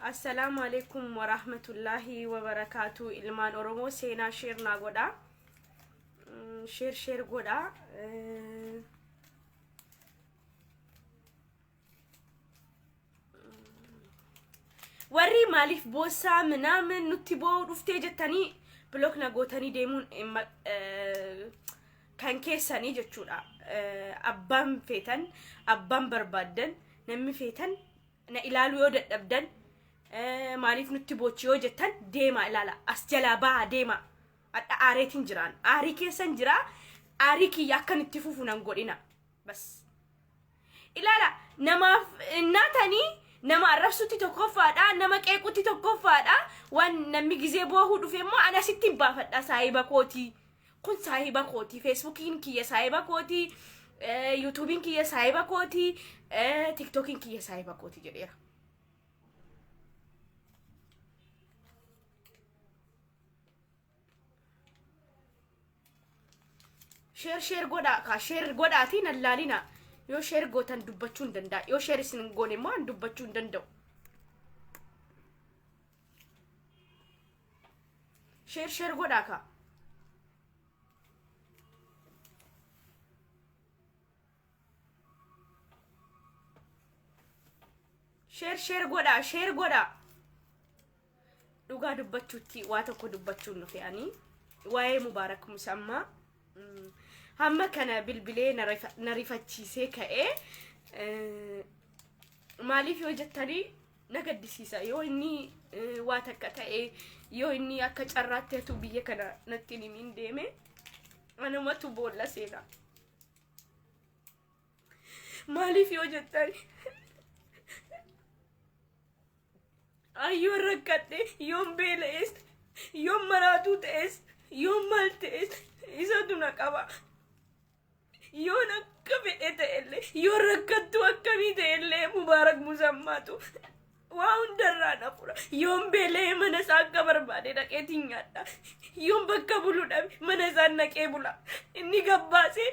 Assalaamu alaikum warahmatullaahi wabarakaatu. Ilmaan Oromoo, seenaa share naa godha. Share share godha. Warri maaliif boossaa minaamin nutti boo'uu dhuftee jettanii block na gootanii deemuun kan keessanii jechuudha. Abbaan feetan, abbaan barbaaddan, namni feetan na ilaaluu yoo dadhabdan, maaliif nutti boochi yoo jettan, deemaa ilaala. As jalaa bahaa deemaa. Adha aareetiin jiraan. Aarii keessan jiraa. Aarii kiyya akkan itti fufu nan godhina. Bas. Ilaala, namaaf naatanii nama arrabsutti tokkoffaadha, nama qeequtti tokkoffaadha. Waan namni gizee boohuu dhufe immoo ana asitti hin baafadha. Saahiba kootii kun, saahiba kootii, Facebookiin kiyya saahiba kootii, YouTubeiin kiyya saahiba kootii, TikTokiin kiyya saahiba kootii jedheera. Share share godhaa kaa, share godhaatii nan laalina. Yoo share gootan dubbachuu hin danda'a. Yoo share isin hin goone immoo an dubbachuu hin danda'u. Share share godhaa kaa. Share share godhaa, share godhaa. Dhugaa dubbachuutti waa tokko dubbachuun nufe. Ani waa'ee Mubaarak Musammaa hamma kana bilbilee na rifachiisee ka'ee maaliif yoo jettanii, na gaddisiisa yoo inni waa takka ta'e, yoo inni akka carraatti hatu biyya kana natti hin himin deeme, anumatu boolla seenaa. Maaliif yoo jettani, ayyoon rakkadhe, yoon beela'es, yoon maraatuu ta'es, yoon maal ta'es, isatu na qaba. Yoon akka fedhe ta'ellee, yoon rakkattuu akkamii ta'ellee, Mubaarak Musammaatu waa hundarraa na fura. Yoon beela'ee mana isaa akka barbaade dhaqeetiin nyaadha. Yoon bakka bulu dhabe mana isaan naqee bula. Inni gabbaasee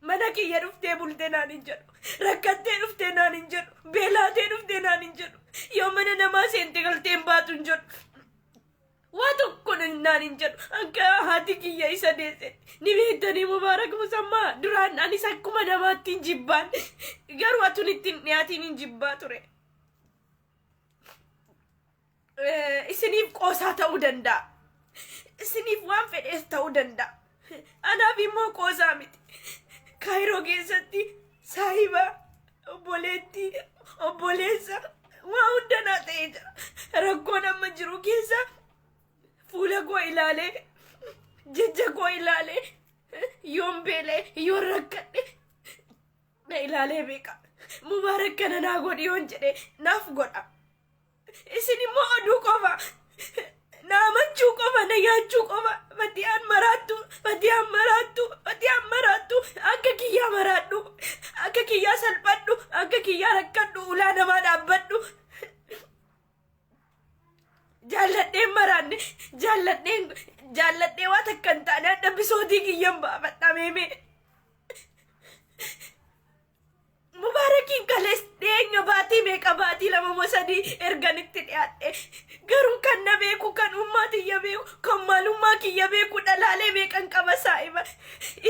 mana kiyya dhuftee bulte naan hin jedhu. Rakkattee dhuftee naan hin jedhu. Beelaatee dhuftee naan hin jedhu. Yoo mana namaa seente galtee hin baatu hin jedhu. Waa tokko naan hin jedhu. Akka haati kiyya isa deesse ni beektanii. Mubaarak Musammaa duraan anis akkuma namaatti hin jibbaan, garuu atun ittiin dhiyaatiin hin jibbaa ture. Isiniif qoosaa ta'uu danda'a. Isiniif waan fedhees ta'uu danda'a. Anaaf immoo qoosaa miti. Kaayiroo keessatti saahiba, obboleettii, obboleessa, waa hunda naa ta'ee jira. Rakkoon amma jiru keessa fuula koo ilaalee, jecha koo ilaalee, yoon beela'e, yoon rakkadhe na ilaalee beeka. Mubaarak kana naa godhi yoon jedhe naaf godha. Isin immoo oduu qofa. Na amachuu qofa, na nyaachuu qofa. Fatiyaan maraattu, fatiyaan maraattu, fatiyaan maraattu. Akka kiyyaa maraadhu, akka kiyyaa salphadhu, akka kiyyaa rakkadhu, ulaa namaa dhaabbadhu. Jaalladheen maraanne, jaalladheen jaalladhee waa takka hin taane adda bisootii kiyyan baafadha meemee. Mubaarakiin kalees dhiyeenya baatii meeqa, baatii 2 moo 3 ergan itti dhiyaadhe. Garuu kan na beeku, kan ummaa tiyya beeku, kan maalummaa kiyya beeku, dhalaalee meeqan qaba saa'iba.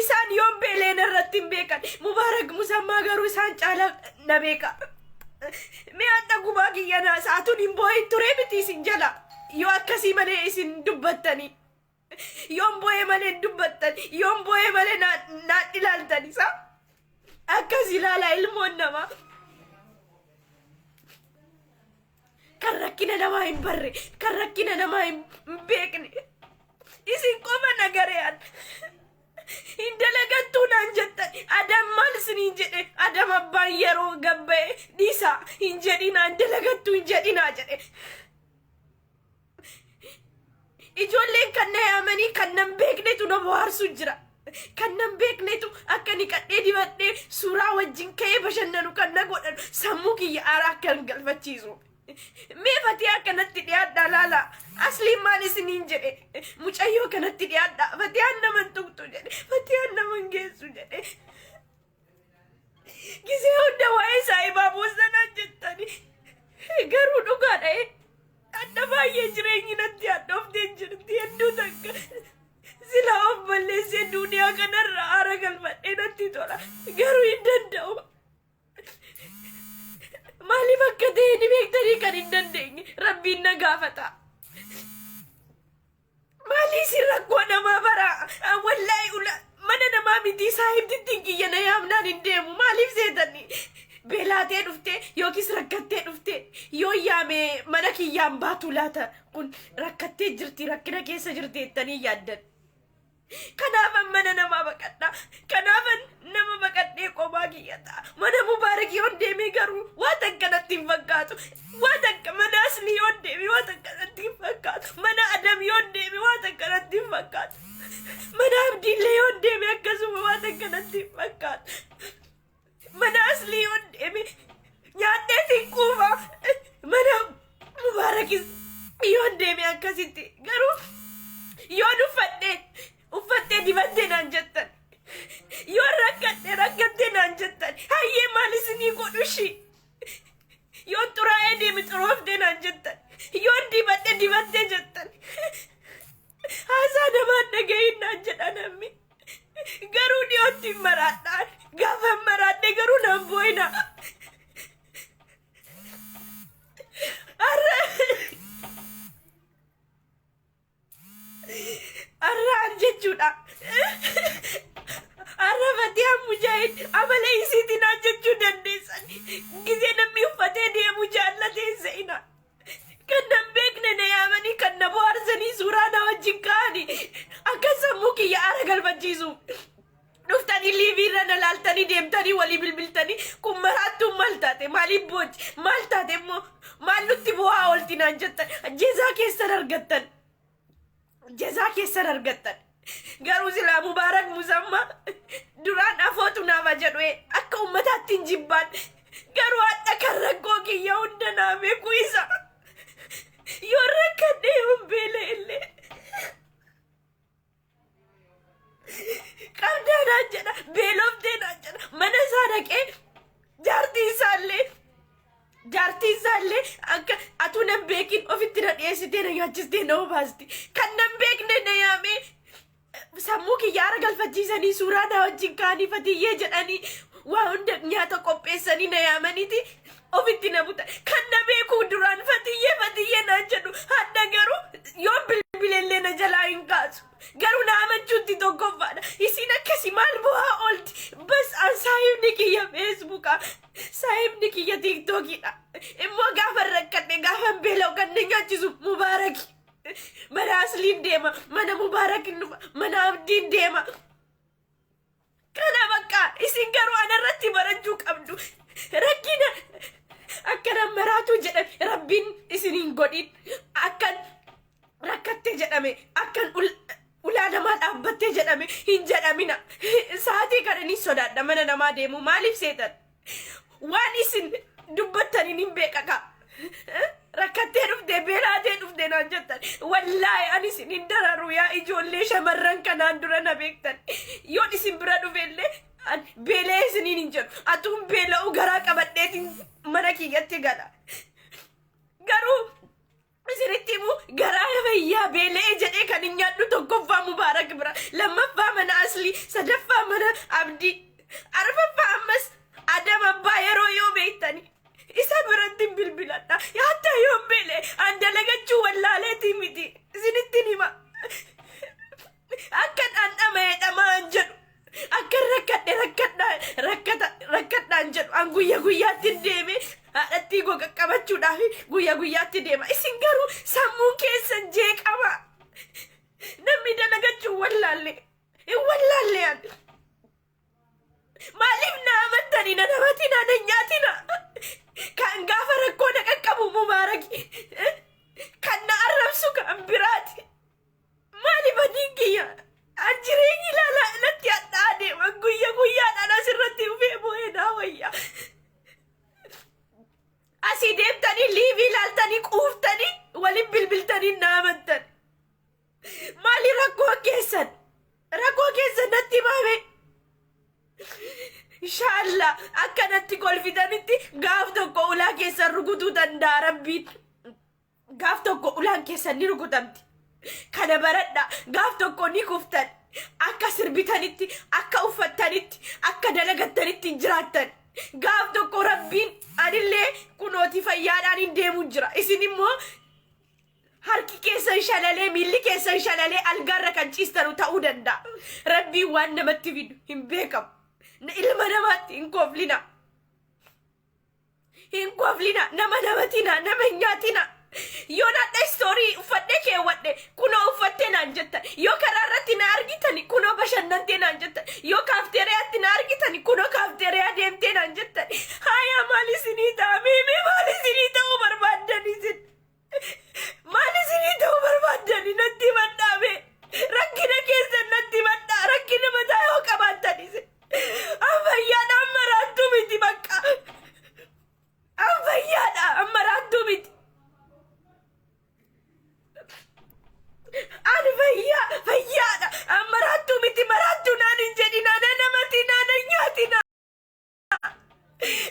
Isaan yoon beeleen irratti hin beekan. Mubaarak Musammaa garuu isaan caala na beeka. Mee adda gubaa kiyya naa saatuun hin boo'in turee miti isin jala. Yoo akkasii malee isin dubbattanii. Yoon boo'ee malee hin dubbattan. Yoon boo'ee malee naan ilaaltan isa. Akkas ilaala ilmoon namaa. Kan rakkina namaa hin barre, kan rakkina namaa hin beekne. Isin qofa nagare'an. Hin dalagattuu naan jettan. Adam maal isiniin jedhe? Adam abbaan yeroo gabba'e dhiisaa hin jedhinaa, hin dalagattuu hin jedhinaa jedhe. Ijoolleen kan na yaamanii kan nan beeknetu na bohaarsu jira. Kan nan beeknetu akka niqadhee dibadhee suuraa wajjin ka'ee bashannanu kan na godhan, sammuu kiyya aaraa akka hin galfachiisu. Mee Fatiyaa kanatti dhiyaadhaa laala. Asliin maal isiniin jedhe? Mucayyoo kanatti dhiyaadhaa. Fatiyaan nama hin tuqxu jedhe. Fatiyaan nama hin geessu jedhe. Gisee hunda waa'ee saayibaa boossanaan jettani. Garuu dhugaadha. akka ta'e ni beektanii kan hin dandeenye Rabbiin na gaafata. Maalii isin rakkoo namaa bara wallaahi ula mana namaa miti saahibtittiin kiyya na yaamnaan hin deemu maaliif seetanii beelaatee dhuftee yookiis rakkattee dhuftee yoo yaame mana kiyyaan baatu laata kun rakkattee jirti rakkina keessa jirti jettanii yaaddan. Kanaafan mana namaa baqadha. Kanaafan nama baqadhee qomaa kiyya ta'a. Mana Mubaarak yoon deemee garuu waan takka natti hin fakkaatu. Waan takka mana Aslii yoon deeme waan takka natti hin fakkaatu. Mana Adam yoon deeme waan takka natti hin fakkaatu. Mana Abdiillee yoon deeme akkasuma waan takka natti hin fakkaatu. Mana Aslii yoon deeme nyaadhee hin quufa. Mana Mubaarakis yoon deeme akkasitti garuu yoon uffadhee uffattee dibattee naan jettan. Yoon rakkadhe rakkattee naan jettan. Hayyee maal isinii godhu ishii? Yoon xuraa'ee deeme xurooftee naan jettan. Yoon dibadhe dibattee jettan. Haasaa namaan dhaga'iin naan jedha namni. Garuu dhiyootti hin maraadhaan. Gaafa hin maraadhe garuu naan boo'ina. Har'a har'aan jechuudha. Har'a Fatihaa Mujaahid amala isiitiin naan jechuu dandeessan. Gizee namni uffatee deemu jaallatee hin se'ina. Kan nan beekne na yaamanii kan na bohaarsanii suuraa na wajjin ka'anii akka sammuu kiyya aara galfachiisu. Dhuftanii liivii irra na laaltanii deemtanii walii bilbiltanii kun maraattuun maal taate maaliif boochi maal taate immoo maal nutti bu'aa oolti naan jettan jezaa keessan argattan. Jezaa keessan argattan. Garuu silaa Mubaarak Musammaa duraan afootu naafa jedhu akka ummataatti hin jibbaan. Garuu hadha kan rakkoo kiyya hunda naa beeku isa. Yoo rakkadhe yoon beela illee. Qabdaa naan jedha beeloftee naan jedha mana isaa dhaqee jaartii isaallee jaartii isaallee akka atuu nan beekin ofitti na dhiyeessitee na nyaachistee na obaasti. Kan nan beekne na yaamee sammuu kiyya aara galfachiisanii suuraa na wajjin ka'anii fatiyyee jedhanii waa hunda nyaata qopheessanii na yaamaniiti ofitti na buta. Kan na beeku duraan fatiyyee fatiyyee naan jedhu hadha garuu yoon bilbileellee na jalaa hin kaasu. Garuu na amanchuutti tokkoffaadha. Isiin akkasi maal bu'aa oolti? Bas an saahibni kiyya Feesbuuka. Saahibni kiyya Tiiktookiidha. Immoo gaafa rakkadhe gaafa beela'u kan na nyaachisu Mubaaraki. Mana Asliin deema, mana Mubaarakin dhufa, mana Abdiin deema. Kana bakka isin garuu anarratti barachuu qabdu. Rakkina akkana maraatuu jedhame Rabbiin isin hin godhin. Akkan rakkatte jedhame akkan ulaa namaa dhaabbatte jedhame hin jedhamina. Sa'aatii kana ni sodaadha mana namaa deemu maaliif seetan? Waan isin dubbattaniin hin beekaka. Rakkattee dhuftee beelaatee dhuftee naan jettan. Wallaahi ani isin hin dararu yaa ijoollee shamarran kanaan dura na beektan. Yoon isin bira dhufellee beelee isiniin hin jedhu. Atuun beela'u garaa qabadheetiin mana kiyyatti gala. Garuu isinitti himu garaa fayyaa beela'ee jedhee kan hin nyaadhu tokkoffaa Mubaarak bira, lammaffaa mana Aslii, sadaffaa mana Abdii, arfaffaa ammas Adam abbaa yeroo yoo beektani isa biratti hin bilbiladha. Yaattaa yoon beele an dalagachuu wallaaleetii miti isinittiin hima. Akkan an dhama'e dhama'an jedhu. Akkan rakkadhe rakkadhaa rakkata rakkadhaan jedhu an guyya guyyaatti deeme haadhattii koo qaqqabachuudhaaf guyya guyyaatti deema. Isin garuu sammuun keessan jeeqama. Namni dalagachuu wallaalle hin wallaalle an. Maaliif na amantanii na namatina na nyaatina? Kan gaafa rakkoo na qaqqabu Mubaaraki. Kan na arrabsu kan biraati. Maali badiin kiyya? An jireenyi ilaalaa natti hadhaa deema. Guyya guyyaadhaan asirratti dhufee boo'ee naa wayya. Asii deemtanii liivii ilaaltanii quuftanii waliin bilbiltanii na amantan. Maali rakkoo keessan? Rakkoo keessan natti himame. Inshaallah akka natti kolfitanitti gaaf tokko ulaa keessan rukutuu danda'a Rabbiin. Gaaf tokko ulaan keessan ni rukutamti. Kana baradha. Gaaf tokko ni kuftan. Akka sirbitanitti, akka uffattanitti, akka dalagattanitti hin jiraattan. Gaaf tokko Rabbiin anillee kunooti fayyaa. Fayyaadhaan hin deemuu jira. Isin immoo harki keessan shalalee, miilli keessan shalalee algaarra kan ciistanu ta'uu danda'a. Rabbiin waan namatti fidu hin beekamu. Ilma namaatti hin kooflina. Hin kooflina. Nama namatina, nama hin nyaatina. Yoo nadha story uffadhee keewwadhe, kunoo uffattee naan jettan. Yoo karaa irratti na argitani, kunoo bashannantee naan jettan. Yoo kaafteeriyaatti na argitani, kunoo kaafteeriyaa deemtee naan jettan. Hayaa, maal isinii ta'a? Miimii, maal isinii ta'uu barbaaddan isin? Maal isinii ta'uu barbaaddani? Natti himadhaame. Rakkina keessan natti himadhaa. Rakkina mataa yoo qabaattan isin. An fayyaadha, amma raattuu miti bakka. An fayyaadha, amma raattuu miti. Ani fayyaa fayyaadha, amma raattuu miti. Maraattuu naan hin jedhina, na namati naan hin nyaatina.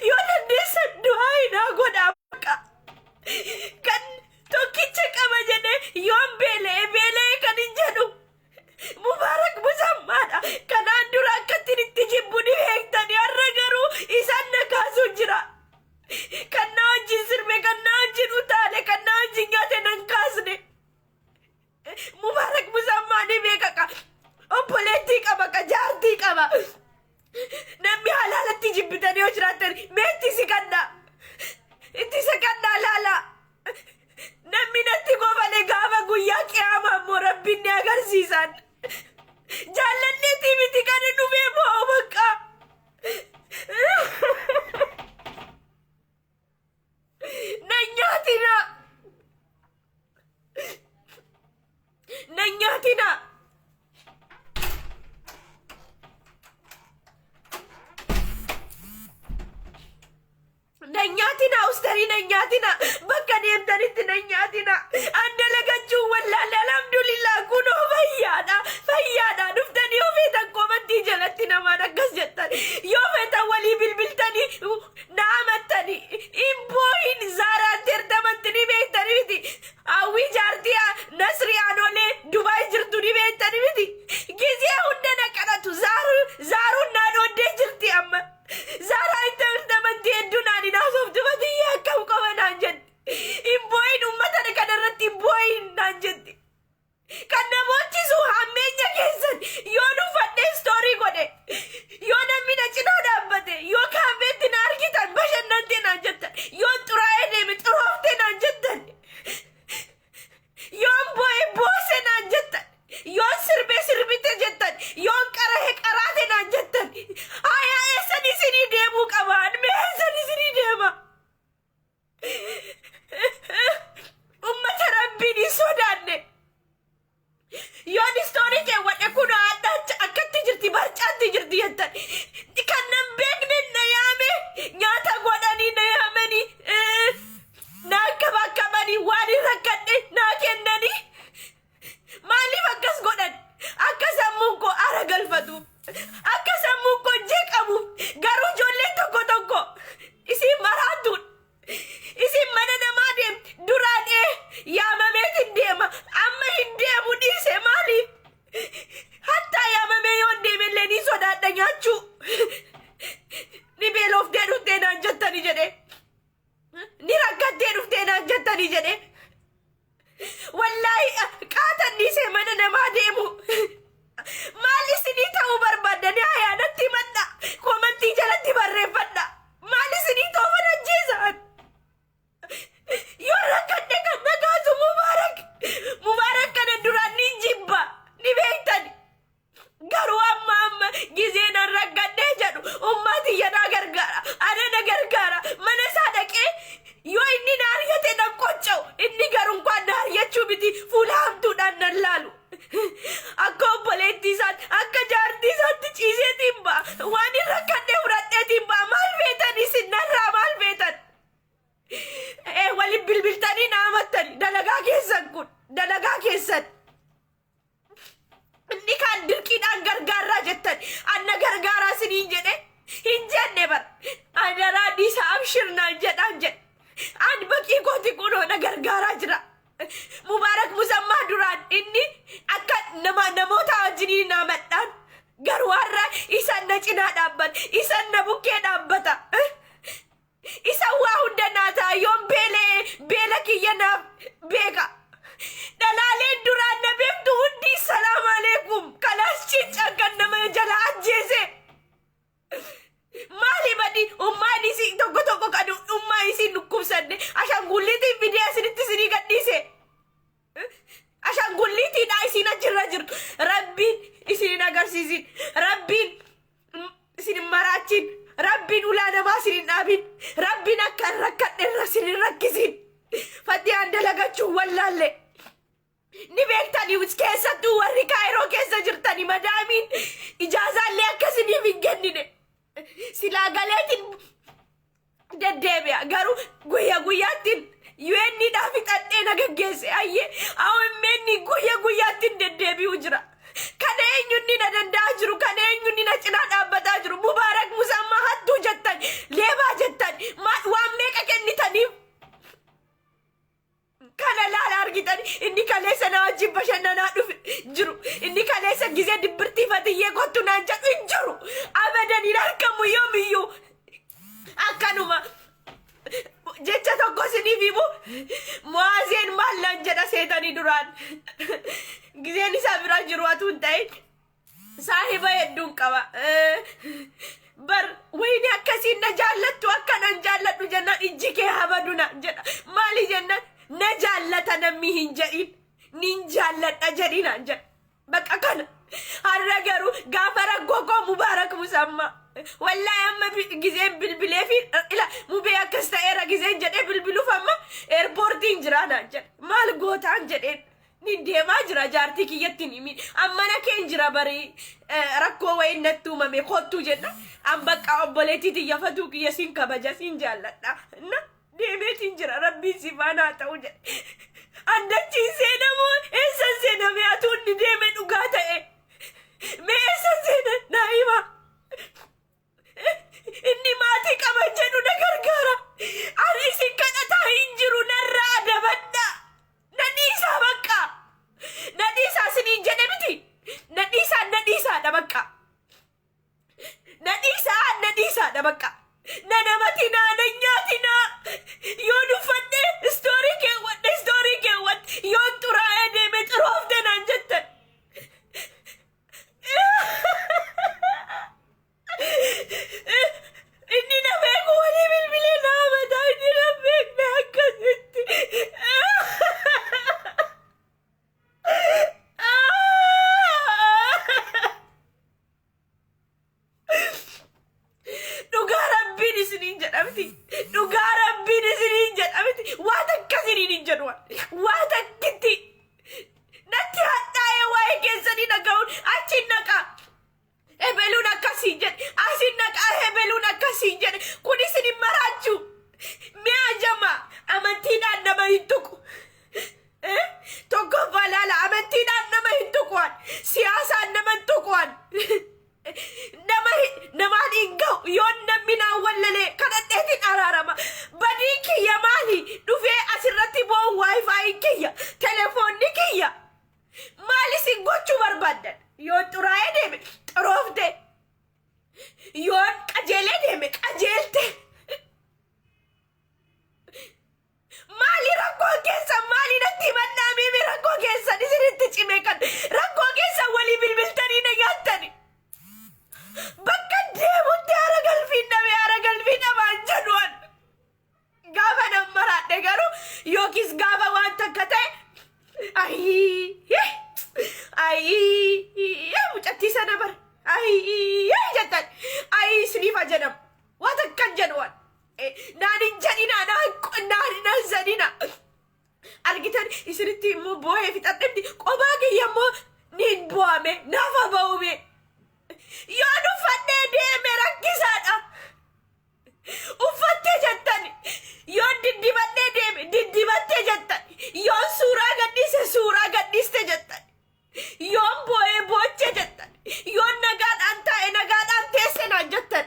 Yoo dandeessan du'aa hinaa godhaa bakka. Kan tokkicha qaba jedhee yoon beela'e beela'e kan hin jedhu Mubaarak Musammaadha. Kanaan dura akkattiin itti jibbu ni beektani. Har'a garuu isaan na kaasuu jira. Kan na wajjin sirbe, kan na wajjin utaale, kan na wajjin nyaate nan kaasne. Mubaarak Musammaa ni beeka qa. Obboleettii qaba qa, jaartii qaba. Namni halaalatti jibbitanii yoo jiraattan, mee itti siqadhaa. Itti siqadhaa laalaa. Namni natti kofale gaafa guyyaa qiyaamaa immoo Rabbiin ni agarsiisan. Jaallanneetii miti kana dhufee bo'oo bakka. Na nyaatina. Na nyaatina. Na nyaatina, ustarii, na nyaatina. Bakka deemtanitti na nyaatina. An dalagachuu wallaalle, alhamdulillah, kunoo fayyaadha. Fayyaadha. Dhuftanii yoo feetan komantii jalatti namaan akkas jettan. Yoo feetan walii bilbiltanii na amattanii. Hin boohin. Zaaraan teertamanti ni beektanii miti. Hawwii jaartii Nasrii Anolee Dubaay jirtu ni beektanii miti. Gizee hunda na kadhatu. Zaaruun naan oddee jirti amma. Zaaraa intartamantii hedduu naan hin haasoftu, batiyyaa akkam qofa naan jetti. Hin boohin, uummata kana irratti hin boohin naan jetti. Kan na boochisu hammeenya keessan. Yoo uffadhee story godhe, yoo namni na cinaa dhaabbate, yoo kaafeetti na argitan bashannantee naan jettan, yoo xuraa'ee deeme xurooftee naan jettan, yoon boo'e boose naan jettan, yoon sirbee sirbite jettan, yoon qarahe qaraate naan jettan. Hayaa, eessan isinii deemuu qabaan? Mee eessan isinii deema? Ummata Rabbiin hin sodaanne. Yoon story keewwadhe, kun adda akkatti jirti, barcaatti jirti jettan. Kan nan beekne na yaame, nyaata godhanii na yaamanii, na akkabaakabanii, waan hin rakkadhe naa kennanii. Maaliif akkas godhan? Akka sammuun koo ara galfatu, akka sammuun koo jeeqamuuf. Garuu ijoolleen tokko tokko isin maraattuudha. Isin mana namaa deemti. Duraan yaamameetiin deema. Amma hin deemu, dhiise. Maaliif? Hattaa yaamamee yoon deemellee ni sodaadha nyaachuu. Ni beelooftee dhuftee naan jettani jedhe. Ni rakkattee dhuftee naan jettani jedhe. Wallaahi, qaatan dhiisee mana namaa deemu. Maal isinii ta'uu barbaaddanii? Hayaa, natti himadha. Komantii jalatti barreeffadha. Maal isinii ta'uu ajjeesaan? Yoo rakkadhe kan na kaasu Mubaarak. Mubaarak kana duraan ni jibba. Ni beektani. Garuu amma gizee nan rakkadhee jedhu ummati na gargaara. Ana na gargaara. Mana isaa dhaqee yoo inni na argate nan qocca'u. Inni garuu inkaan na argachuu miti, fuula hamtuudhaan nan laalu. Akka obboleettii isaatti, akka jaartii isaatti ciiseetiin ba'a. Waan hin rakkadhee fudhadheetiin ba'a. Maal beetan isin narraa, maal beetan? Waliin bilbiltanii na amattani. Dalagaa keessan kun, dalagaa keessan. Inni kaan dirqiidhaan gargaarraa jettan. Anna gargaaraa isiniin jedhe hin jenne bar. Adaraa dhiisa, abshir naan jedhaan jedhe. An baqii kooti, kunoo na gargaaraa jira. Mubaarak Musammaa duraan inni akka nama namoota wajjiniin na amadhaan. Garuu har'a isan na cinaa dhaabbata. Isan na bukkee dhaabbata. Isan waa hunda naa ta'a. Yoon beela sin hin rakkisin. Fatiyaan dalagachuu wallaalle. Ni beektanii, keessattuu warri Kaayiroo keessa jirtanii, madaamiin ijaazaallee akkasiniif hin kennine. Silaa galeetiin deddeebi'a, garuu guyya guyyaattiin UN dhaaf fixadhee na gaggeesse. Ayyee, AMN guyya guyyaattiin deddeebi'u jira. Kana eenyunni na danda'aa jiru? Kana eenyunni na cinaa dhaabbataa jiru? Mubaarak Musammaa hattuu jettan, leebaa jettan, waan meeqa kennitaniif? Kana laala argitan, inni kaleessa na wajjin bashannanaa dhufe jiru. Inni kaleessa gizee dibbirtii fatiyyee kottu naan jedhu hin jiru. Abadan hin argamu yoomiyyuu. Akkanuma jecha tokko isiniif himu, Mo'aazeen maal naan jedha seetanii? Duraan gizeen isaa bira jiru atuu hin ta'in saahiba hedduun qaba. Bar wayini akkasiin na jaallattu, akkanan jaalladhu jennaan, ijji kee habaduna jedha. Maali jennaan, na jaallata namni hin jedhin, nin jaalladha jedhinaan jedha. Bakka kana har'a garuu gaafa rakkoo koo Mubaarak Musammaa, wallaahi, amma gizeen bilbilee fi ila mubee akkas ta'eera gizeen jedhee bilbiluuf, amma airportiin jira naan jedha. Maal gootaan jedheen, ni deemaa jira, jaartii kiyyatti hin himin, ammana keen jira, barii rakkoo wayiin natti uumame, kottuu jenna. An bakka obboleettii xiyyafatuu kiyya siin kabaja, siin jaalladha, na deemeetiin jira, rabbiin si faana haa ta'u jedhe. Andachiin seenamoo eessan seename? Atuu inni deeme dhugaa ta'e, mee eessan seena naa hima. Inni maatii qaba jedhu na gargaara. Ani isin kadhataa hin jiru, narraa adabadha. Na dhiisaa bakka. Na dhiisaa isiniin jedhe miti. Na dhiisaa, na dhiisaadha bakka. Na dhiisaa, na dhiisaadha bakka. Na namatinaa, na nyaatinaa. Yoon uffadhe story keewwadhe, story keewwadhe. Yoon xuraa'ee deeme, xuroofte naan jettan. Inni na beeku walii bilbilee na amataa, inni na beekne akkasitti. Dhugaa rabbiin isiniin jedhamti. Dhugaa rabbiin isiniin jedhamti. Waa takka isiniin hin jedhu. Waa takkitti. Natti hadhaa'ee waa'ee keessanii dhaga'uun achiin naqa. Ebeluun akkasii jedhe. Asiin naqaa, ebeluun akkasii jedhe. Kun isin hin maraachuu. Mi'a jama amantiidhaan nama hin tuqu. Tokkoffaa laala, amantiidhaan nama hin tuquan. Siyaasaan nama hin tuquan. Nama namaan hin ga'u. Yoon namni naan wallalee, kadhadheetiin araarama. Badiin kiyya maali? Dhufee asirratti boo'u, WiFiin kiyya, telefoonni kiyya. Maal isin gochuu barbaaddan? Yoon xuraa'ee deeme, xuroofte. Yoon qajeelee deeme, qajeelte. Maali rakkoon keessan? Maali natti himannaa miimi? Rakkoo keessan isinitti cime kan rakkoo keessan walii bilbiltanii na nyaattani. Bakka deemutti haara galfiin dhabe, haara galfii dhabaan jedhu an. Gaafa nan maraadhe garuu, yookiis gaafa waan takka ta'e, ayii ayii, mucattii sana bara, ayii jettan, ayii isiniif haa jedhamu. Waan takkan jedhu an. Naan hin jedhina, naan hin jedhina. Argitan, isinitti immoo boo'ee fixadhemti, qophaa kiyya immoo niin bu'ame, naaf haa ba'ume. Yoon uffadhee deeme rakkisaadha. Uffattee jettan. Yoon diddibadhee deeme, diddibattee jettan. Yoon suuraa gadhiise, suuraa gadhiiste jettan. Yoon boo'ee, boochee jettan. Yoon nagaadhaan taa'e, nagaadhaan teesse naan jettan.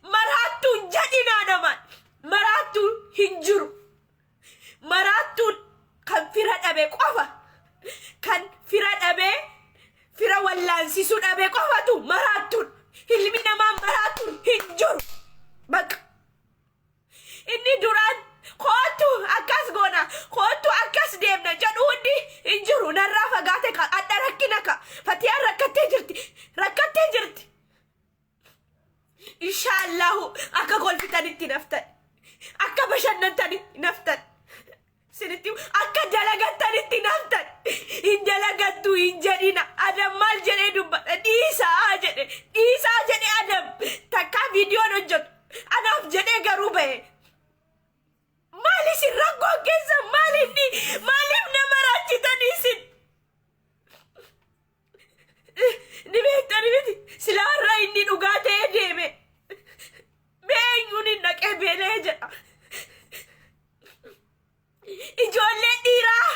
Maraattuun jedhinaa namaan. Maraattuun hin jiru. Maraattuun kan fira dhabe qofa. Kan fira dhabee, fira wallaansisuu dhabe qofatu maraattuun. Ilmi namaa maraattuun hin jiru. Bakka. Inni duraan koottu akkas goona, koottu akkas deemna jedhu hundi hin jiru. Narraa fagaate ka adda rakkina ka. Fatiyaan rakkattee jirti. Rakkattee jirti. Inshaallahu akka kolfitanitti naftan. Akka bashannantanitti naftan. Sinitti akka dalagattanitti naftan. Hin dalagattu hin jedhina. Adam maal jedhee dubbata? Dhiisaa jedhe. Dhiisaa jedhe Adam. Takkaa viidiyoon hojjetu. Anaaf jedhee qabdani miti. Silaa har'a inni dhugaa ta'ee deeme. Mee eenyuun hin dhaqee beela'ee jedha. Ijoollee dhiiraa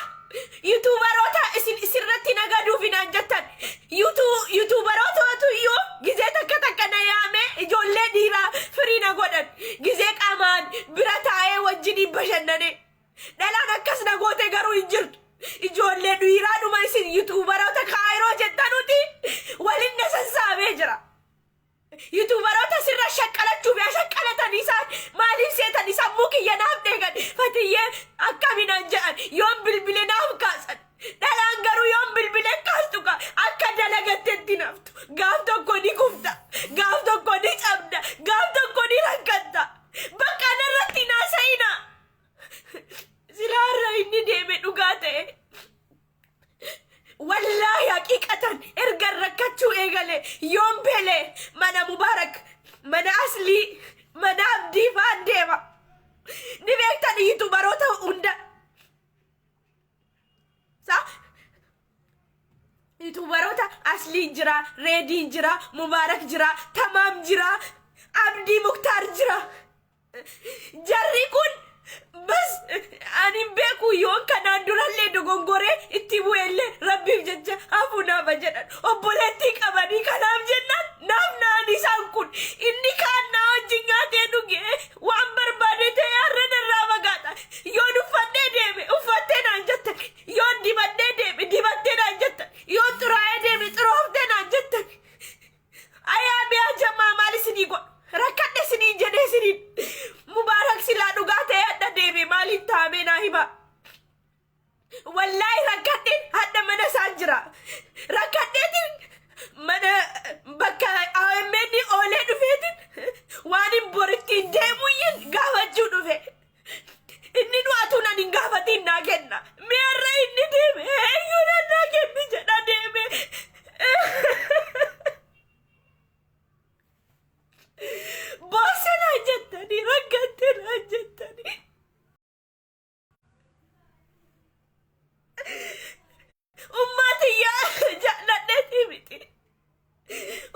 yuutuubaroota isin isirratti nagaduuf hinaan jettan, yuutuubarootatu iyyuu gizee takka takka na yaame, ijoollee dhiiraa firii na godhan, gizee qaamaan bira taa'ee wajjiniin bashannane. Dhalaan akkas na goote garuu hin jirtu. Ijoollee dhiiraa dhuma isin yuutuubaroota Kaayiroo jettanuti waliin na sassaabee jira. Yuutuubaroota sirra shaqqalachuuf yaa shaqqalatan, isaan maaliif seetan? Sammuu kiyya naaf dheegan. Fatiyyee akkaminaan jedhan, yoon bilbile naaf kaasan. Dhalaan garuu yoon bilbile kaastu ka akka dalagattetti naftu. Gaaf tokko ni kufta, gaaf tokko ni cabda, gaaf tokko ni rakkatta. Bakka narratti naasa'ina. Silaarra inni deeme dhugaa ta'e. Wallaahi haqiiqatan erga rakkachuu eegale yoon beele mana Mubaarak, mana Aslii, mana Abdii fa'aan deema. Ni beektan yuutuubaroota hunda. Sa yuutuubaroota Asliin jira, Reediin jira, Mubaarak jira, Tamaam jira, Abdii Muktaar jira. Jarri kun bas ani hin beeku, yoon kanaan durallee dogongoree itti bu'ellee rabbiif jecha hafuu naafa jedhan. Obboleettii qabanii kanaaf jennaan naaf naan isaan kun inni kaan naa wajjin nyaatee dhugee waan barbaade ta'e har'a narraa fagaata. Yoon uffadhee deeme uffattee naan jettan, yoon dibadhee deeme dibattee naan jettan, yoon xuraa'ee deeme xurooftee naan jettan. Ayaa mi'a jamaa, maal isinii godhu? Rakkadhe isiniin jedhee isiniin. Mubaarak silaa dhugaa ta'e hadha deeme maaliin taa'amee naa hima. Wallaahi rakkadheen hadha mana isaan jira. Rakkadheetiin mana bakka AMN oolee dhufeetiin waan hin borittiin deemuyyin gaafachuu dhufe. Inni du'atuu nan hin gaafatiin naa kenna. Mi'arra inni deeme eenyu nan naa kenni jedha deeme. Boosse naan jettanii, rakkatte naan jettanii. Ummaa tiyyaa jaalladheetii miti.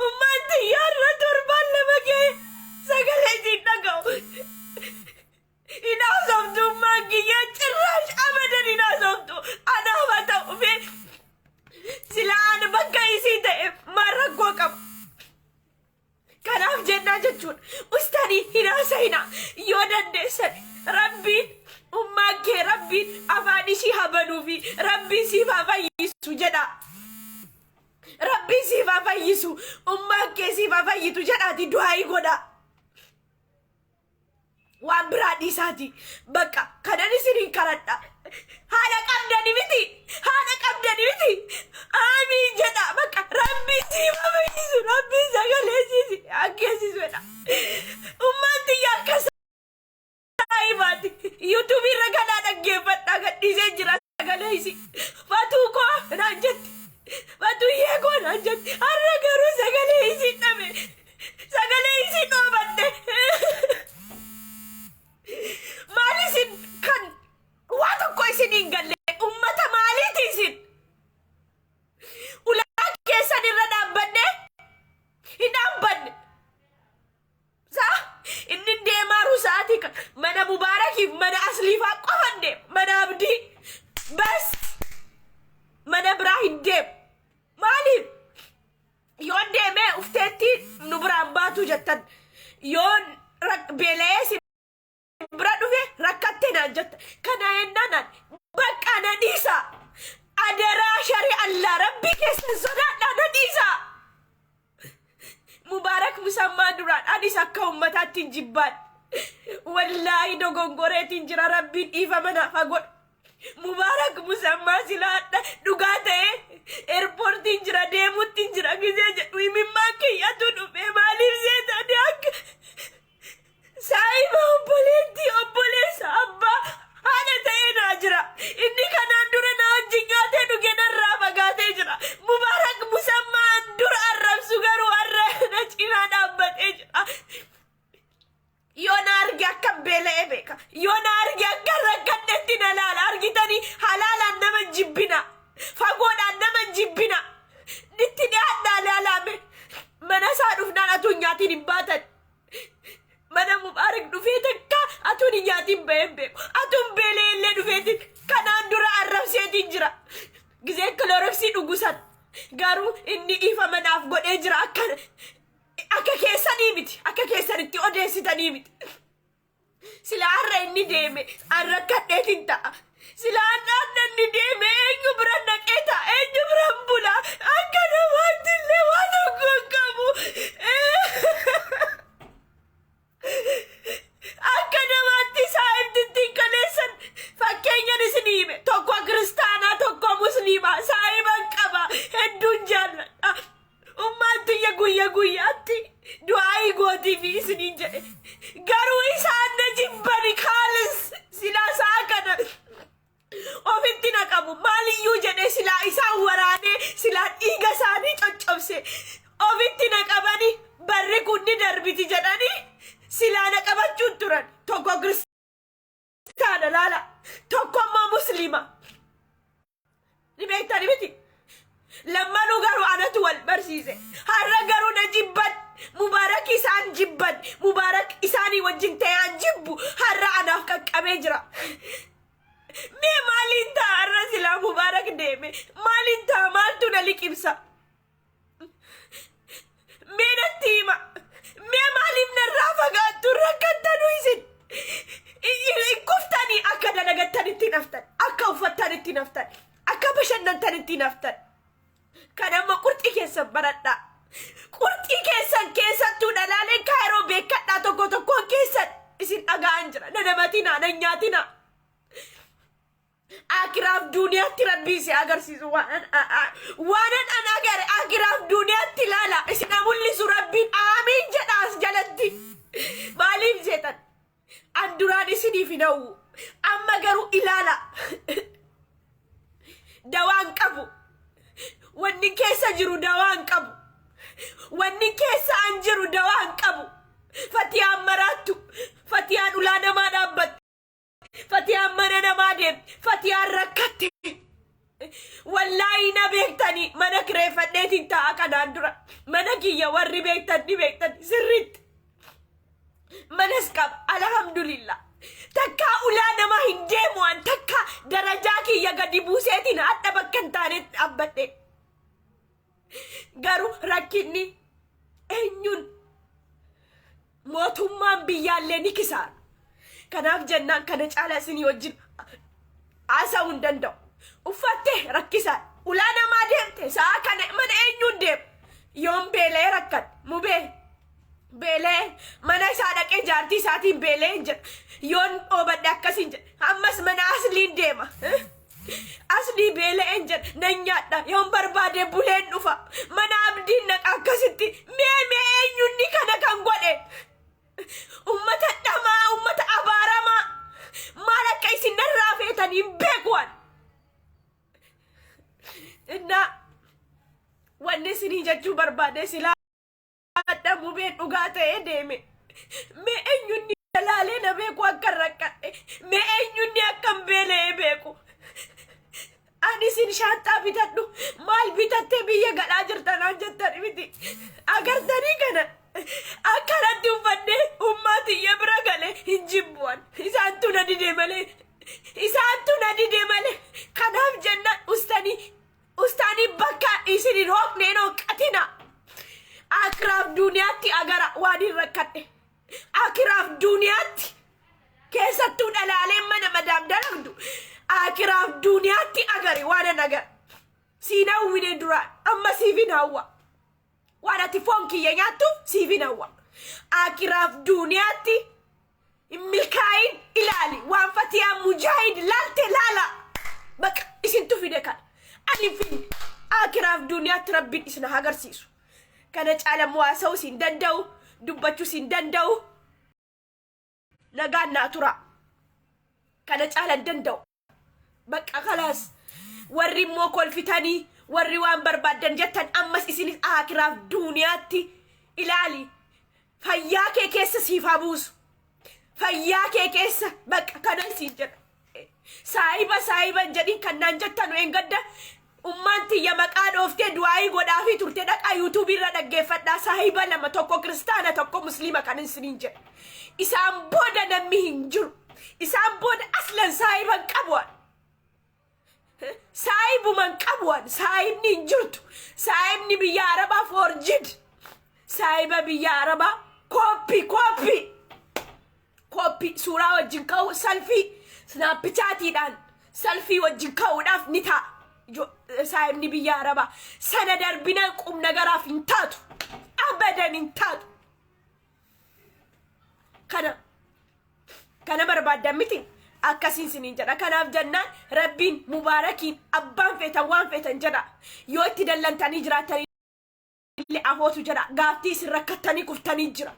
Ummaan tiyyaa irra torbaan 2 ga'e sagalee isiin dhaga'u. Hin haasoftu ummaan kiyyaa, cirraash abadan hin haasoftu. Anaaf haa ta'u fi silaa ani bakka isii ta'e maal rakkoo qaba? Kanaaf jennaa jechuudha. Ustaanii hin haasa'ina yoo dandeessan. Rabbiin ummaan kee rabbiin afaan ishii haa banuu fi rabbiin siif haa fayyisu jedha. Rabbiin siif haa fayyisu, ummaan kee siif haa fayyitu jedhaati du'aayii godha. Waan biraa dhiisaati. Bakka kanan isiniin kadhadha. Haadha qabdani miti. Haadha qabdani miti. Aamiin jedha. Bakka rabbiin siif haa fayyisu. Rabbiin sagalee siif haa geessisu jedha. Ummaan tiyya akka saahibaati. Yuutuubii irra kanaa dhaggeeffadhaa, gadhiisee jira sagalee isii. Fatuu koo naan jetti. Fatuyyee koo naan jetti. Har'a garuu sagalee isii dhabe. Sagalee isii dhoobadhe. Maal isin kan waa tokko isin hin galle, ummata maaliiti isin? Ulaa keessan irra dhaabbadhe hin dhaabbanne. Sa inni deemaaru sa'aatii kan mana Mubaarakiif mana Asliifaa qofan deema. Mana Abdii bas, mana biraa hin deemu. Maaliif? Yoon deemee ufteetti nu biraan baatu jettan. Yoon beela'ee si bira dhufe rakkatte naan jetta. Kana ennaan bakka na dhiisa. Adaraa shari Allah, rabbii keessan sodaadhaa, na dhiisa. Mubaarak Musammaa duraan anis akka ummataatti hin jibbaan. Wallaahi dogongoreetiin jira, rabbiin dhiifama naaf haa godhu. Mubaarak Musammaa silaadha dhugaa ta'e eerpoortiin jira, deemuutti jira gisee jedhu imimmaan kiyyatu dhufe. Maaliif seetanii? Akka saahiba obboleettii, obboleessa, abbaa, haadha ta'ee naa jira. Inni kanaan dura na wajjin nyaatee dhuge narraa fagaatee jira. Mubaarak Musammaan dura arrabsu garuu har'a na cinaa dhaabbatee jira. Yoo na arge akka beela'ee beeka. Yoo na arge akka rakkadhetti na laala. Argitanii, halaalaan nama jibbina. Fagoodhaan nama jibbina. Itti dhiyaadhaa laalame. Mana isaa dhufnaan atuu hin nyaatiin hin baatan. Mana Mubaarak dhufee takka atuun hin nyaatiin baheen beeku. Atuun beelee illee dhufeetiin kanaan dura arrabseetiin jira. Gizee kilooroksii dhugu san. Garuu inni ifa manaaf godhee jira akka keessanii miti. Akka keessanitti odeessitanii miti. Sila har'a inni deeme an rakkadheetiin ta'a. Sila har'a inni deeme eenyu bira naqee ta'a? Eenyu biran bula? Akka namaatti illee waan tokko hin qabu. Akka namaatti saahibtittiin kaleessan fakkeenyan isin hime. Tokko kiristaanaa, tokko musliimaa saahiban qaba. Hedduun jaalladha. Ummaan tiyya guyya guyyaatti du'aayii gootii fi isiniin jedhe. Garuu isaan na jibbani kaalis silaa isaa kana ofitti na qabu. Maaliyyuu jedhe silaa isaan waraanee silaa dhiiga isaanii coccobse. Ofitti na qabani barri kun ni darbiti jedhanii silaa na qabachuun turan. Tokko kiristaana laala. Tokko immoo musliima. Ni beektani miti? Lammanuu garuu anatu wal barsiise. Har'a garuu na jibban. Mubaarak isaan jibban. Mubaarak isaanii wajjin ta'ee an jibbu. Har'a anaaf qaqqabee jira. Mee maaliin ta'a har'a silaa Mubaarak deeme? Maaliin ta'a, maaltu na liqimsa? Mee natti hima. Mee maaliif narraa fagaattu, rakkattanuu isin? Kuftanii akka dalagattanitti naftan. Akka uffattanitti naftan. Akka bashannantanitti naftan. Kan amma qurxii keessan baradhaa. Qurxii keessan keessattuu dhalaaleen Kaayiroo beekadhaa, tokko tokkoon keessan isin dhaga'an jira. Na namatinaa, na nyaatinaa. Akiraaf duuniyaatti rabbii si agarsiisu waanan an agare akiraaf duuniyaatti ilaala. Isin mul'isu rabbiin, aamiin jedhaas jalatti. Maaliif jeetan? An duraan isiniif hin hawwu. Amma garuu ilaala. Dawaan qabu. Wanni keessa jiru dawaan qabu. Wanni keessa an jiru dawaan qabu. Fatiyaan maraattu. Fatiyaan ulaa namaa dhaabbattu. Fatiyaan mana namaa deemte. Fatiyaan rakkatte. Wallaahi na beektanii mana kireeffadheetiin taa'a kanaan dura. Mana kiyya warri beektan ni beektan sirriitti. Manas qaba, alhamdulillah. Takkaa ulaa namaa hin deemu an, takkaa darajaa kiyya gadi buuseetiin hadha bakka hin taanetti dhaabbadhe. Garuu rakkinni eenyuun mootummaan biyyaallee ni kisaara. Kanaaf jennaan kana caalaa isinii wajjin haasa'uu hin danda'u. Uffattee rakkisaa ulaa namaa deemte, sa'a kana mana eenyuun deemu? Yoon beela'ee rakkadhe, mubee beela'ee mana isaa dhaqee jaartii isaatiin beela'ee hin jedha. Yoon dhoobadhe akkasiin jedha. Ammas mana asliin deema. Aslii beela'een jedha, nan nyaadha, yoon barbaade buleen dhufa. Mana abdiin naqa akkasitti. Mee eenyunni kana kan godhe? Ummata dhamaa, ummata abaaramaa, maal akka isin narraa feetan hin beeku an. Innaa wanni isinii jechuu barbaade, silaa hadha mubeen dhugaa ta'ee deeme. Mee eenyunni laalee na beeku akka rakkadhe? Mee eenyunni akkam beela'ee beeku? Ani isin shaanxaa bitadhu, maal bitattee biyya galaa jirtanaan jettan miti. Agartanii kana akkanatti uffannee ummaatiyya bira gale hin jibbu'an. Isaantu na dide malee. Isaantu na dide malee. Kanaaf jennaan ustaanii ustaanii bakka isin hin hooqne hin hooqqatina. Akiraaf duuniyaatti agara waan hin rakkadhe. Akiraaf duuniyaatti keessattuu dhalaaleen mana madaam dalagdu akiraaf duuniyaatti agari waan an agara. Siin hawwine duraan, amma siifin hawwa. Waan ati foon kiyya nyaattuuf siifin hawwa. Akiraaf duuniyaatti hin milkaa'in ilaali, waan Fatiyaa Mujaahid laalte laala. Baqa isintu fide kana. Ani hin fidne. Akiraaf duuniyaatti rabbiin isin haa agarsiisu. Kana caala haasa'uus hin danda'u, dubbachuus hin danda'u. Nagaan naa tura. Kana caala hin danda'u. Bakka kalaas warri immoo kolfitanii, warri waan barbaaddan jettan, ammas isinis akiraaf duuniyaatti ilaali. Fayyaa kee keessa siif haa buusu. Fayyaa kee keessa bakka kanan siin jedha. Saahiba saahiban jedhin kan naan jettanu eengadda. Ummaan tiyya maqaa dhooftee du'aayii godhaafii turte. Dhaqaa YouTubeii irra dhaggeeffadhaa. Saahiba lama, tokko kiristaana, tokko musliima, kan isiniin jedhe. Isaan booda namni hin jiru. Isaan booda aslan saahiban qabu. Saahibuman qabuan, saahibni hin jirtu. Saahibni biyya Arabaa forged. Saahiba biyya Arabaa copy, copy, copy. Suuraa wajjin ka'u, selfie, Snapchatiidhaan selfie wajjin ka'uudhaaf ni ta'a. Saahibni biyya Arabaa sana darbinaan qubna garaaf hin taatu. Abadan hin taatu. Kana barbaaddan miti, akkasiin siniin jedha. Kanaaf jennaan Rabbiin Mubaarakiin abbaan feetan waan feetan jedha. Yoo itti dallantanii jiraatanii illee afootu jedha. Gaaftii isin rakkattanii kuftanii jira.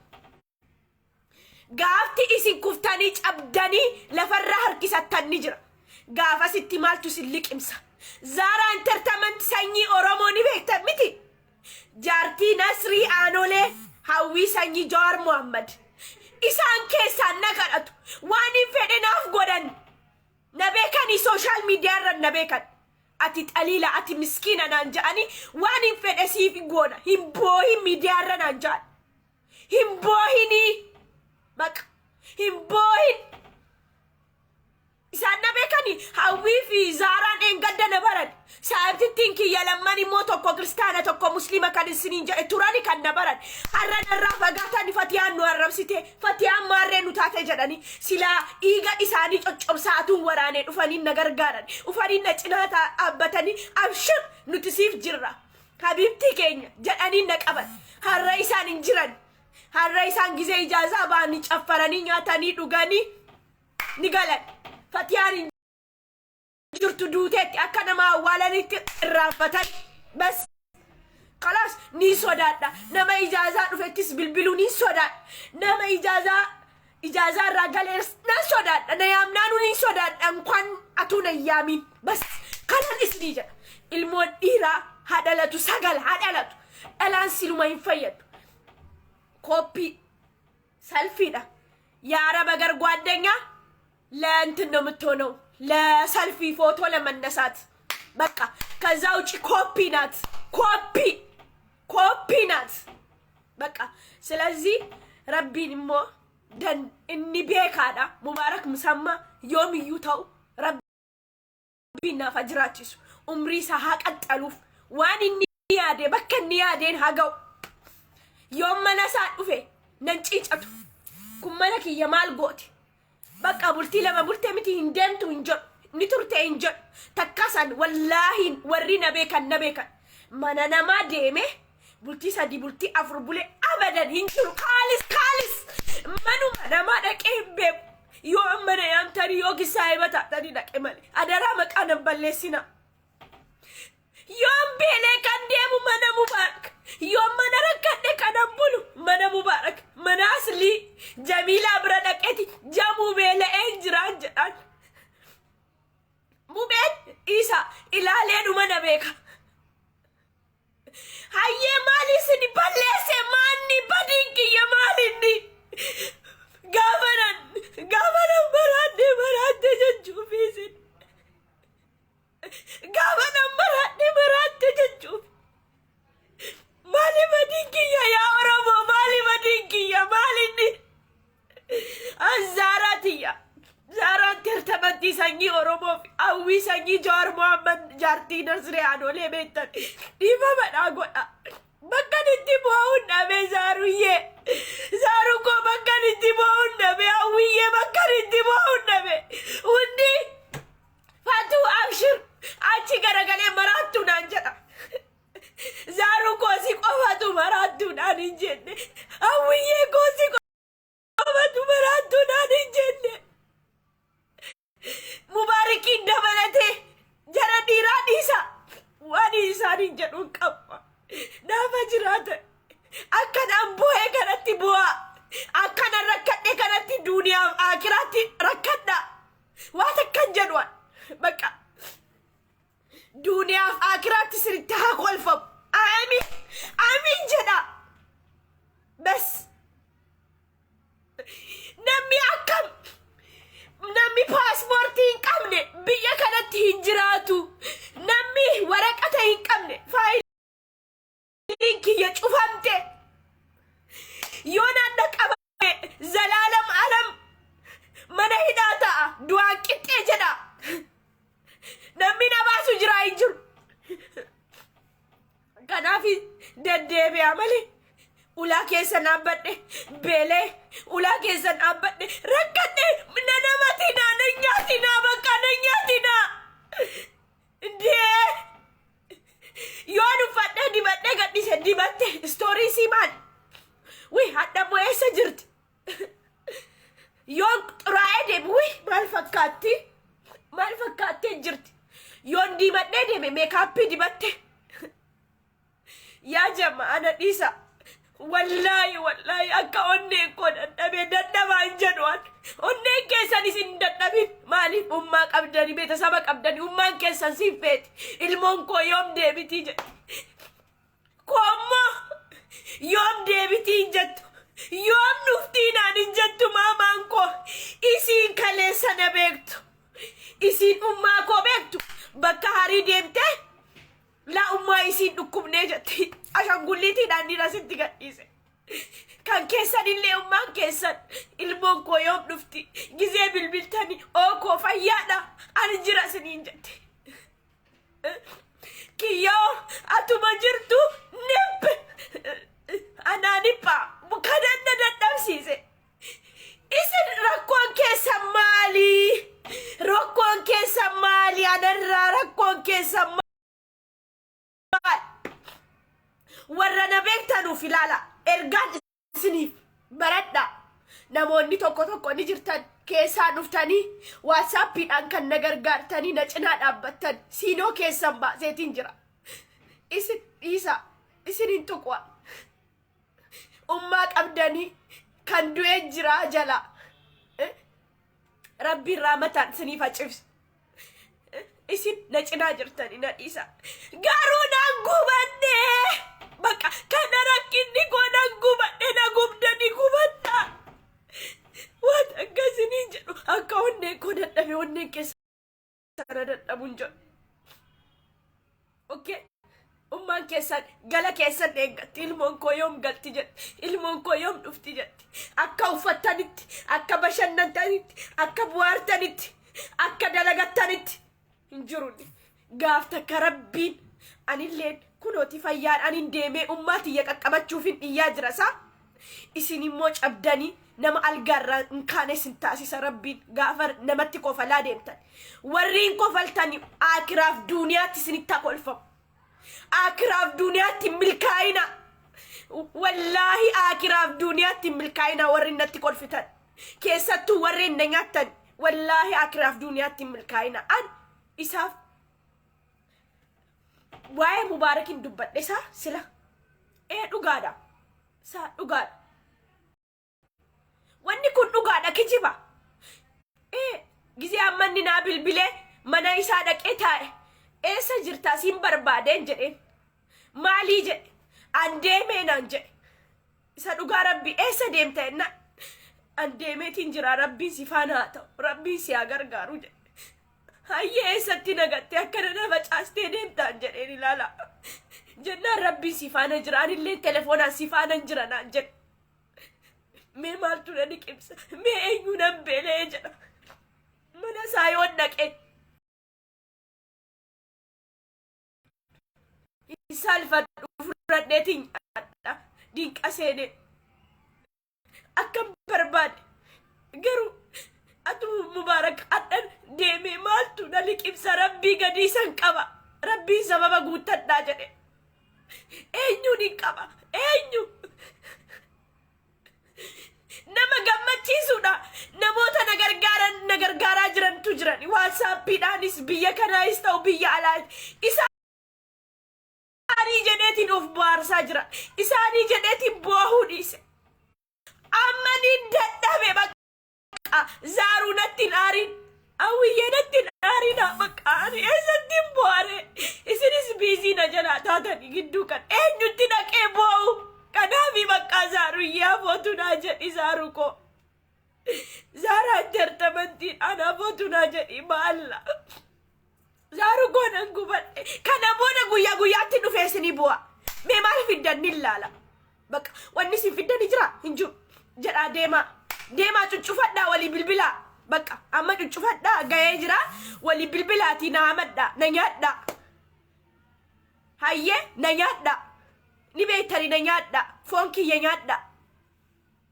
Gaafti isin kuftanii cabdanii lafarra harkisattan ni jira. Gaafasitti maaltu isin liqimsa? Zaaraa Entertainment sanyii Oromoo ni beektan miti? Jaartii Nasrii Aanolee, Hawwii sanyii Jawaar Muhammad. Isaan keessaan na kadhatu. Waan hin fedhe naaf godhan. Na beekanii, social media irra na beekan. Ati xaliila, ati miskiina naan jedhanii, waan hin fedhe siif goona. Hin boohin miidiyaa irra naan jedhan. Hin boohinii. Baqa. Hin boohin. Isaan na beekanii, Hawwii fi Zaaraan dheengadda na baran. Saayibtittiin kiyya lamman immoo tokko kiristaana, tokko musliima kan isiniin jedhe turani kan na baran. Har'a narraa fagaatanii, Fatiyaan nu arrabsite, Fatiyaan maarree nu taate jedhanii, silaa dhiiga isaanii coccobsaatuun waraanee dhufanii na gargaaran. Dhufanii na cinaa dhaabbatanii, "Abshir, nuti siif jirra. Habiibtii keenya," jedhanii na qaban. Har'a isaan hin jiran. Har'a isaan gizee ijaazaa ba'anii caffaranii, nyaatanii, dhuganii ni galan. Fatiyaan hin jirtu, duuteetti, akka nama awwaalanitti irraanfatan. Bas. Kalaas, ni sodaadha. Nama ijaazaa dhufettis bilbiluu ni sodaadha. Nama ijaazaa irraa galees nan sodaadha. Na yaamnaanuu ni sodaadha. Inkwaan atuu na yaamin. Bas, kanan isinii jedha. Ilmoon dhiiraa haa dhalatu, sagal haa dhalatu. Dhalaan siluma hin fayyadu. Copy selfiedha. የአረብ ሀገር ጓደኛ ለእንትን ነው የምትሆነው፣ ለሰልፊ ፎቶ ለመነሳት በቃ። ከዛ ውጭ ኮፒ ናት፣ copy, copy ናት በቃ። ስለዚህ Rabbiin immoo dan inni beekaadha. Mubaarak Musammaa yoomiyyuu ta'u Rabbiin naaf haa jiraachisu, umrii isaa haa qaxxaluuf, waan inni yaade bakka inni yaadeen haa ga'u. Yoon mana isaa dhufe nan ciicatu, kun mana kiyya maal gooti? Bakka bultii lama bultee miti, hin deemtu hin jedhu, ni turte hin jedhu. Takkasan wallaahiin warri na beekan na beekan, mana namaa deeme bultii 3, bultii 4 bule abadan hin jiru. Kaalis kaalis manuma namaa dhaqee hin beeku. Yoo amma na yaamtanii yookiin saahiba taatanii dhaqe malee, adaraa maqaa nan balleessina. Yoon beelee kan deemu mana Mubaarak. Yoon mana rakkadhe kanan bulu mana Mubaarak. Mana Aslii Jamiilaa bira dhaqeeti, "Jamuu, beela'een jiraan," jedhaan. Mubeen isa ilaalee dhuma na beeka. Hayyee, maali isin balleesse? Maanni badiin kiyya maalinni? Gaafanan maraadhe maraatte jechuufi isin. Gaafa nan maraadhe maraatte jechuuf. Maali badiin kiyya, yaa Oromoo? Maali badiin kiyya, maalinni? An Zaaraa tiyya. Zaaraan tertamantii sanyii Oromoo fi Hawwii sanyii Jawaar Mohaammed, jaartii Nasree Aanolee beektan, dhiifama dhaa godha. Bakka itti bu'uun dhabe, Zaaruyyee. Zaaruu koo, bakka itti bu'uun dhabe. Hawwiyyee, bakka itti bu'uun dhabe. Hundi Fatuu, abshir, achi garagalee maraattuu naan jedha. Zaaruu koo, si qofatu maraattuu naan hin jenne. Hawwiyyee koo, si qofatu maraattuu naan hin jenne. Mubaarikiin dabalatee jara dhiiraa dhiisa. Waan isaaniin jedhuun qabu. Naafa jiraatan. Akkanaan bu'ee kanatti bu'aa. Akkanan rakkadhe kanatti duuniyaaf akiraatti rakkadha. Waan akkan jedhu bakka duuniyaaf akiraatti sirriitti haa kolfamu. Amiin amiin jedha. Bas. Namni akkam, namni paaspoortii hin qabne biyya kanatti hin jiraatu. Namni waraqaa Ulaa keessa dhaabbadhe beelee, ulaa keessa dhaabbadhe rakkadhe. Na namatinaa, na nyaatinaa, bakka na nyaatinaa. Indee yoon uffadhee dibadhee gadhise, dibatte story sii maal? Wi, hadha immoo eessa jirti? Yoon xuraa'ee deeme, wi, maal fakkaatti? Maal fakkaattee jirti? Yoon diimadhee deeme, makeup dibatte. Yaa jama, ana dhiisa. Wallaahi, wallaahi, akka onneen koo dadhabee dadhabaa hin jedhu an. Onneen keessan isin dadhabin. Maaliif? Ummaa qabdanii, beetasaba qabdanii, ummaan keessan siin feeti. Ilmoon koo yoom deebitii jedhe. Koommoo yoom deebitii hin jettu. Yoom dhuftii naan hin jettu maamaan koo. Isiin kaleessa na beektu. Isiin ummaa koo beektu. Bakka harii deemtee laa ummaa isiin dhukkubnee jetti. Ashangulliitiidhaan dhiira sitti gadhiise. Kan keessan illee ummaan keessan ilmoon koo yoom dhufti? Gizee bilbiltanii, oo koo fayyaadha, ani jira isiniin jetti. Kiyyoo atuma jirtu nip anaa nipha kanan na dadhabsiise. Isin rakkoon keessan maali? Rakkoon keessan maali? Anarraa rakkoon keessan maali? Warra na beektanuuf ilaala. Ergaan isiniif baradha. Namoonni tokko tokko ni jirtan, keessaa dhuftanii WhatsAppiidhaan kan na gargaartanii na cinaa dhaabbattan, siinoo keessan baaseetiin jira. Isin dhiisa, isin hin tuqwa. Ummaa qabdanii kan du'ee jira jala. Rabbiin raamataan isiniif hacibsu. Isin na cinaa jirtanii na dhiisa. Garuu nan gubadhe. Bakka kana rakkinni koo nan gubadhe, na gubdani gubadha. Waan akkasiniin jedhu, akka onneen koo dadhabe onneen keessa na dadhabu hin jedhu. Okay. Ummaan keessan gala keessan eeggatti. Ilmoon koo yoom galti jetti. Ilmoon koo yoom dhufti jetti. Akka uffattanitti, akka bashannantanitti, akka bu'aartanitti, akka dalagattanitti hin jiru. Gaaf takka Rabbiin anilleen kunooti fayyaan anin deemee ummaa tiyya qaqqabachuufin iyyaa jira isaa. Isin immoo cabdanii nama algaarraa hin kaane isin taasisa Rabbiin gaafa namatti kofalaa deemtan. Warriin kofaltani akiraaf duuniyaatti isinitti haa kolfamu. Akiraaf duuniyaatti hin milkaa'ina. Wallaahi, akiraaf duuniyaatti hin milkaa'ina warri natti kolfitan. Keessattuu warreen na nyaattan, wallaahi, akiraaf duuniyaatti hin milkaa'ina. An isaaf waa'ee Mubaarakin dubbadhe isaa sila. Ee, dhugaadha. Isaa dhugaadha. Wanni kun dhugaadha, kijiba. Ee, gizee amma inni naa bilbilee mana isaa dhaqee taa'e. Eessa jirtaa, siin barbaadeen jedheen. Maalii jedhe? An deemee naan jedhe. Isa dhugaa Rabbi, eessa deemta jennaan. An deemeetiin jira, Rabbiin si faana haa ta'u, Rabbiin si haa gargaaru jedhe. Hayyee, eessatti nagattee akkana na facaastee deemtaan jedheen ilaala. Jennaan Rabbiin si faana jira, anillee telefoonaan si faana hin jira naan jedhe. Mee maaltu na liqimsa? Mee eenyu nan beela'ee jedha. Mana isaa yoon dhaqe. Saalfadhu fudhadheetiin nyaadha. Dinqa seenee. Akkam barbaade. Garuu atu Mubaarak hadhan deemee maaltu na liqimsa? Rabbii gadii san qaba. Rabbiin sababa guuttadhaa jedhe. Eenyuun hin qaba? Eenyu? Nama gammachiisuudha. Namoota na gargaaran, na gargaaraa jirantu jiran. WhatsAppiidhaanis biyya kanaayis ta'u biyya alaa. Isaanii jedheetiin of bohaarsaa jira. Isaanii jedheetiin boohuu dhiise. Amma ni dadhabe bakka. Zaaruu, natti hin aarin. Awwiyyee, natti hin aarina bakka. Ani eessatti hin bohaare? Isinis busy na jalaa taatanii gidduu kan eenyutti dhaqee boo'u? Kanaafi bakka Zaaruyyee afootu naa jedhi, Zaaruu koo. Zaaraa Entertainmentiin ana afootu naa jedhi maalla. Zaaruu koo, nan gubadhe. Kana booda guyyaa guyyaatti dhufee isinii bu'a. Mee maal fiddan ni ilaala. Bakka wanni isin fiddan ni jira, hin jiru jedhaa deemaa. Deemaa, cuccufadhaa, walii bilbilaa. Bakka amma cuccufadhaa, gahee jira, walii bilbilaatii na hamadhaa, na nyaadhaa. Hayyee, na nyaadhaa. Ni beektani na nyaadha. Foon kiyya nyaadha.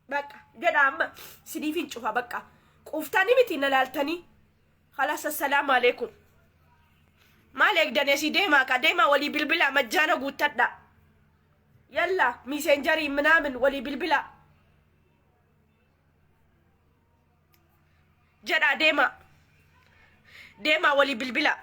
Bakka jedha amma siniif hin cufa bakka. Quuftanii miti na laaltanii. Khalaas assalaamu alaikum. Maal eegdanii asii deemaa ka deemaa walii bilbilaa majjaana guuttadha. Yalla miiseenjarii minaamin walii bilbilaa. Jedhaa deemaa. Deemaa walii bilbilaa.